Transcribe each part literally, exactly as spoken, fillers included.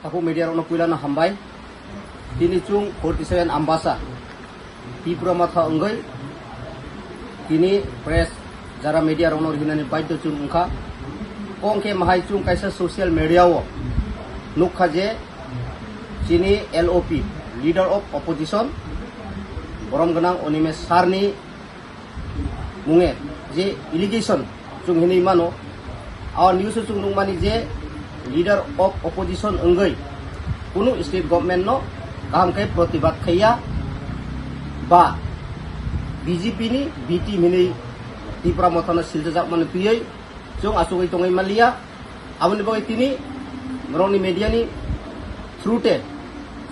Takhuk media rokno puilano hambai. Tini chwng forty seven Ambasa Tipra Motha wngwi tini press jara media rokno rinani baidhyo chwng wngkha. Kong khe mahai chwng kaisa social media o nukha je chini L O P, Leader of Opposition, borom gwnang Animesh sir ni munge je allegation chwng hinwi mano, a news o chwng nukmani je leader of opposition wngwi kunu state government no kaham khe protibad khaiya ba B J P ni B team hinwi Tipra Motha no silchajakmani twiwi chwng achugwi tongwi manliya. Aboni bagwi tini norokni media ni through te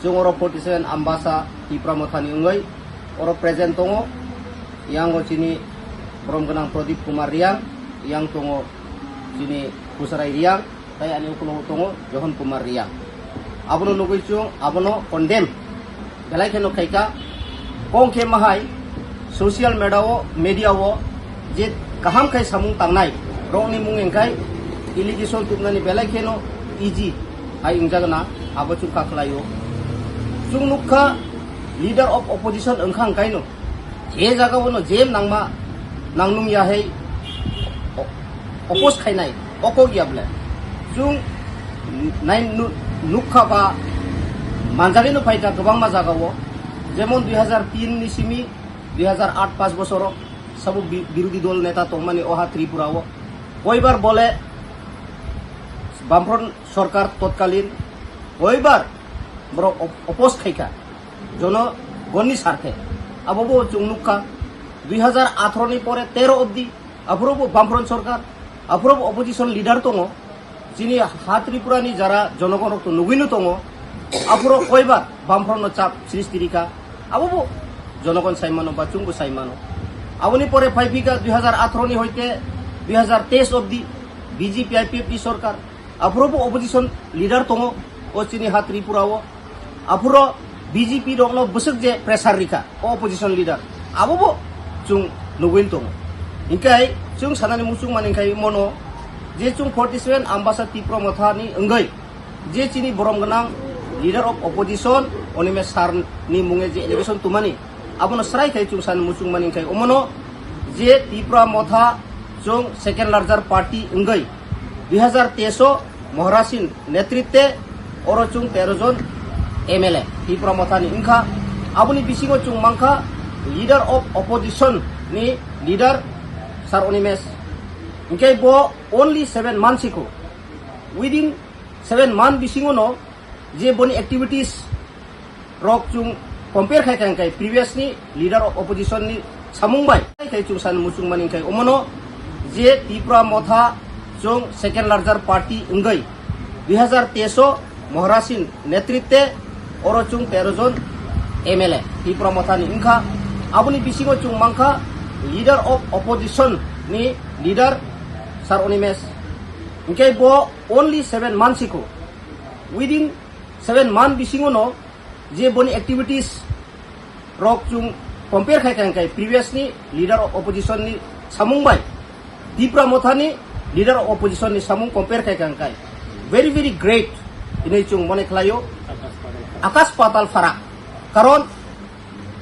chwng oro forty seven Ambasa Tipra Motha ni wngwi oro present tongo. Yang o chini borom gwnang Pradip Kumar Riang, yang tongo chini Kusarai Riang, tai ani ukulok tongo Johon Kumar Riang. Abono nugwi chwng abono condemn belai kheno khaika. Kong khe mahai social media o, media o je kaham khai samung tangnai rokni mung engkhai allegation tubnani belai kheno easy hai wngjakna abo chwng kha khlaio. Chwng nukha leader of opposition wngkha wngkaino je jaga o no je nangma nangnung ya hai o-, oppose khainai o kok ya ble. Chwng nai nu-, nukha ba manjagwi no phaikha kwbangma jaga o, jemon dui hazar tin ni simi dui hazar aat paanch bosoro sabo bi-, birodhi dol neta tongmani oha Tripura o koibar bole Bamfront sorkar totkalin koibar borok op-, oppose khaikha jonogonni sarthe. Abo bo chwng nukha dui hazar atharo ni pore tero obdi, aphuru bo Bamfront sorkar, aphuru bo opposition leader tongo. Chini ha Tripura ni jara jonogon rok to nugwino tongo, aphuru koibar Bamfront no chap srishti rikha, abo bo jonogon saimano ba chwngbo saimano. Aboni pore phaiphika dui hazar atharo ni hoite dui hazar teis obdi B J P I P F T sorkar, aphuru bo opposition leader tongo o chini ha Tripura o. Aphuru B J P rokno bwswk je pressure rikha o opposition leader, abo bo chwng nugwi tongo. Hinkhe chwng sanani muchung mani khai mono je chwng forty seven Ambasa Tipra Motha ni wngwi je chini borom gwnang leader of opposition Animesh sir ni munge je allegation tumani, abono srai khai chwng sanani muchung mani khai omono je Tipra Motha chwng second larger party wngwi dui hazar teis o Maharaj ni netritwe oro chwng tero jon M L A Tipra Motha ni wngkha. Aboni bisingo chwng mankha leader of opposition ni leader Sir Animesh. Hinkhe bo only seven months ago, within seven month bisingo no je boni activities rok chwng compare khai khai khai previous ni leader of opposition ni samung bai khai chwng san muchung mani khai omono je Tipra Motha chwng second larger party wngwi dui hazar teis o Maharaj ni netritwe oro chwng tero jon M L A Tipra Motha ni wngkha. Aboni bisingo chwng mankha leader of opposition ni leader Sir Animesh. Hinkhe bo only seven months ago, within seven month bisingo no je boni activities rok chwng compare khai khai khai previous ni leader of opposition ni samung bai Tipra Motha ni leader of opposition ni samung compare khai khai khai very very great hinwi chwng mone khlaio. Akas patal farak, karon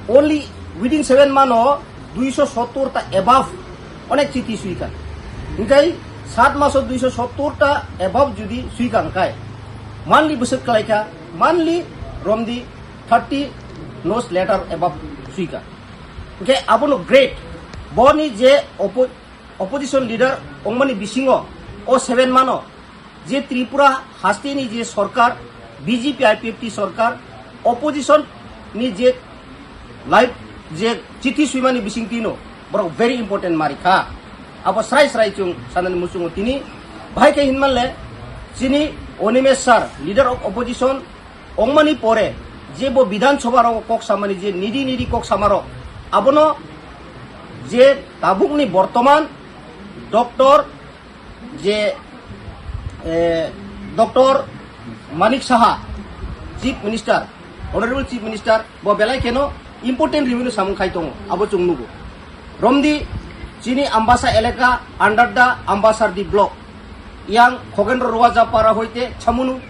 only within seven month o duiso sottor ta above onek chithi suikha. Hinkhe saat maso duiso sottor ta above jodi suikha hinkhe monthly bwswk khlaikha, monthly romdi thirty no's letter above suikha. Hinkhe abono great, boni je oppo-, opposition leader wngmani bisingo o seven month o je Tripura hasteni je sorkar, B J P I P F T sorkar, opposition ni je live je chithi suimani bisingtwi no borok very important marikha. Abo srai srai chwng sanani muchungo tini bahai khe hinmanle chini Animesh sir, leader of opposition, ongmani pore je bo Bidhan Sabha rogo kok samani je nidi nidi kok samarok abono je tabukni bortoman Doctor je, eh, Doctor Manik Saha, Chief Minister, Honorable Chief Minister, bo belai kheno important revenue samung khai tongo, abo chwng nugo. Romdi chini Ambasa elaka under the Ambasardi block, yang Khogendro Ruaja para hoite Chamunu,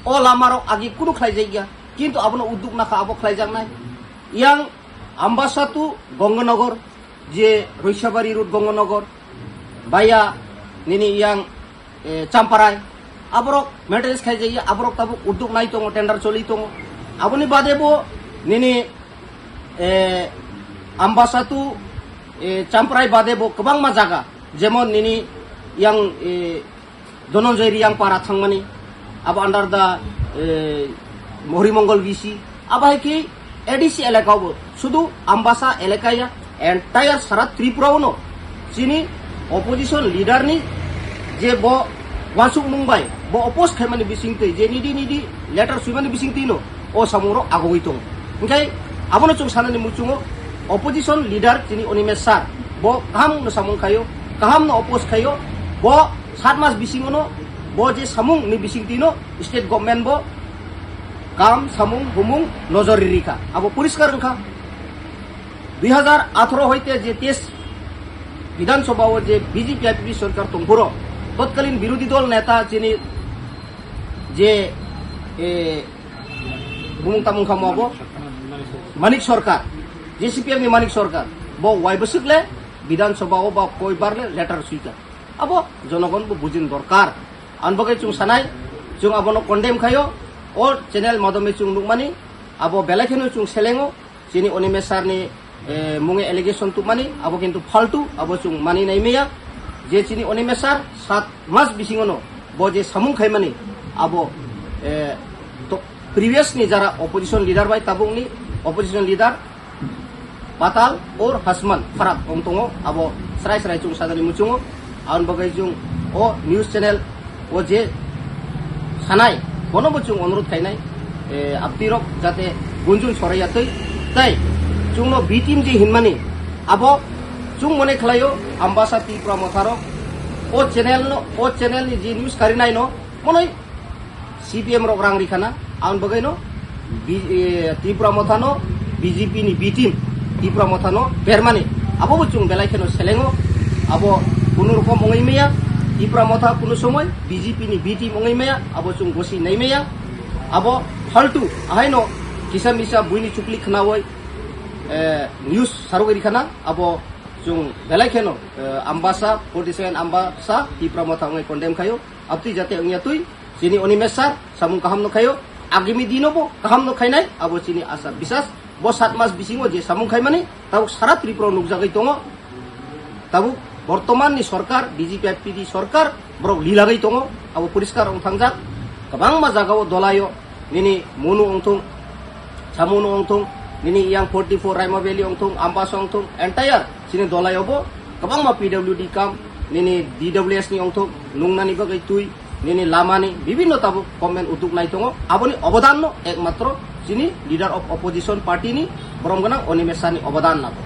O lamarok agi kunu khlaijakya, kintu abono udduk nakha abo khlaijaknai. Yang Ambasa to Ganganagar, je Roisabari road Ganganagar, baya nini yang, eh, Champarai, aborok maintenance khaijakya, aborok tabuk udduk nai tongo, tender choli tongo. Aboni bade bo nini, eh, Ambasa to, eh, Champarai bade bo kwbangma jaga, jemon nini yang, eh, Dhananjay Reang para thangmani, abo under the, eh, Horimongol V C, abo hai khe A D C elaka bo, sudu Ambasa elaka ya, entire sara Tripura ono chini opposition leader ni je bo wansuk mung bai, bo oppose khaimani bising twi, je nidi nidi letter swimani bising twi no, o samung rok agogwi tongo. Hingkhai abono chwng sanani muchungo opposition leader chini Animesh sir, bo kaham no samung khaio, kaham no oppose khaio, bo sat mas bisingo no bo je samung ni bising twi no state government bo kam samung bumung nojor riri kha, abo poriskar wngkha. Dui hajar atharo hoite je teis Bidhan Sabha o je B J P I P P sorkar tongphuru, totkalin birodhi dol neta chini je, eh, bumung tamung kha mo abo Manik Sarkar, je C P M ni Manik Sarkar, bo wai bwswk le Bidhan Sabha o ba koi bar le letter swikha, abo jonogon bo bujin dorkar. Ang bagwi chwng sanai, chwng abono condemn khaio, o channel madome chwng nukmani, abo belai kheno chwng selengo, chini Animesh sir ni, eh, munge allegation tubmani, abo kintu faltu, abo chwng mani nai maya, je chini Animesh sir sat mas bisingono bo je samung khaimani, abo, eh, to previous ni jara opposition leader bai tabukni opposition leader Patal or Hasman pharak wng tongo, abo srai srai chwng sajani muchungo. Aboni bagwi chwng o news channel o je sanai, bono bo chwng onurodh khainai, eh, aptirok jate gunjun soraiya twi. Tai chwngno B team je hinmani, abo chwng mone khlaio Ambasa Tipra Motharok o channel no, o channel ni je news karinai no, monoi C P M rok rang rikhana, ang bagwi no B-, eh, Tipra Motha no B J P ni B team, Tipra Motha no bermani, abo bo chwng belai kheno selengo, abo kunu rokom wngwi maya, Tipra Motha kunu somoi B J P ni B team wngwi maya, abo chwng gosi nai maya, abo faltu, ahaino kisa misa buini chukli khnawi, eh, news sarwi rikhana, abo chwng belai kheno, eh, Ambasa, forty seven Ambasa, Tipra Motha wngwi condemn khaio, abtwi jate wngya twi, Chini Animesh sir, samung kaham no khaio, agimi dino bo kaham no khainai, abo chini asa bisas, bo sat mas bisingo je samung khaimani, tabuk sara Tripura nukjagwi tongo, tabuk bortoman ni sorkar, B J P I P P sorkar, borok lilagwi tongo, abo poriskar wng thangjak, kwbangma jagao dolaio, nini Monu wngthung, Chamunu wngthung, nini yang forty four Raima Valley wngthung, Ambasa wngthung, entire chini dolaio bo, kwbangma P W D kam, nini D W S ni wngthung, nungnani bagwi twi, nini lamani bibinno tabuk government udduk nai tongo, aboni obodanno ekmatro chini leader of opposition party ni borom gwnang Animesh sir ni obodan nago.